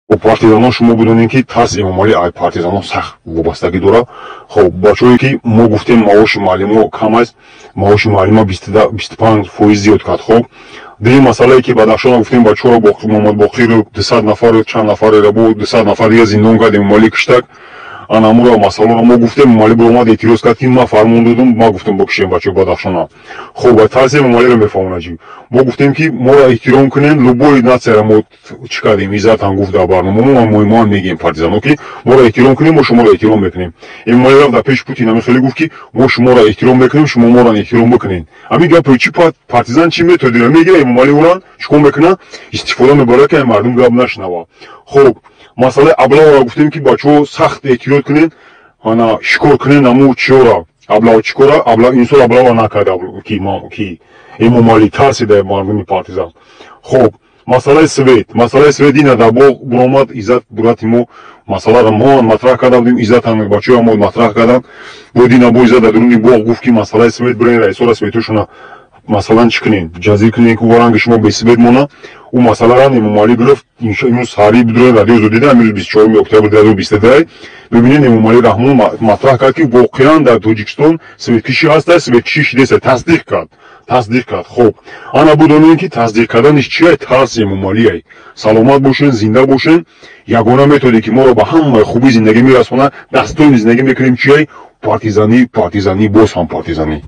Партизано, шумо бидонед, ки тарси Эмомалӣ ай партизано сахт вобастагӣ дорад. Хоб, бачаҳое ки мо гуфтем, маоши муаллимо кам аст, маоши муаллима 25% зиёд кард. Хоб, дуюм масъалае ки Бадахшона гуфтем, бачаҳоро Муҳаммадбоқиру 200 нафару чанд нафарера бо 200 нафар дига зиндон кард Эмомалӣ, киштак. Анамура масъаларо мо гуфтем, Эмомалӣ баромад, эътироз кард, ки ман фармон додум, ман гуфтам, бикушем бачаҳои Бадахшона. Хоб, тарси Эмомалиро мефаҳмонад чӣ. Мо гуфтем, ки моро эҳтиром кунем, любой нацияро мо чӣ кардем, иззатам гуфт дар барнома. Мо ҳам мегӯем партизано, ки моро эҳтиром кунем, мо шуморо эҳтиром мекунем. Эмомалӣ рафт, дар пеши Путин ҳамин хеле гуфт, ки мо шуморо эҳтиром мекунем, шумо моро эҳтиром бикунед. Ҳамин гапро чӣ партизан чӣ методиро мегира, Эмомалӣ уран чикор мекунад, истифода мебарад, ки мардум гап нашунавад. Хоб, масъалаи облаваро гуфтем, ки бачаҳо сахт эҳтиёт кунед, ана шикор кунед аму чиёра, облава чикора, инсон облава накарда, ки Эмомалӣ тарсида мардуми партизан. Хоб, масъалаи свет, масъалаи свет ина дар боғ буромад Иззат бурати мо, масъаларо мо матраҳ карда будем, Иззатам, бачаҳоя мо матраҳ карданд. Бо дина бо Иззат дар дуруни боғ гуфт, ки масъалаи свет бирен, раисора светошона масалан чӣ кунед, ҷазир кунед, ки ранги шумо бесвет мона. Ӯ масъаларо Эмомалӣ гирифт. Имрӯз саҳарӣ бидурен Радиои Озодида, имрӯз 24 октябр 2022, бибинед, Эмомалӣ Раҳмон матраҳ кард, ки воқеан дар Тоҷикистон светкишӣ ҳаста, светкишӣ шидеста, тасдиқ кард, тасдиқ кард. Хоб, ана будонем, ки тасдиқ карданиш чия? Тарси Эмомалиай. Саломат бошен, зинда бошен. Ягона методе, ки моро ба ҳамаи хуби зиндагӣ мерасонад, дастони зиндагӣ мекунем, чиай? Партизанӣ, партизанӣ, боз ҳам партизанӣ.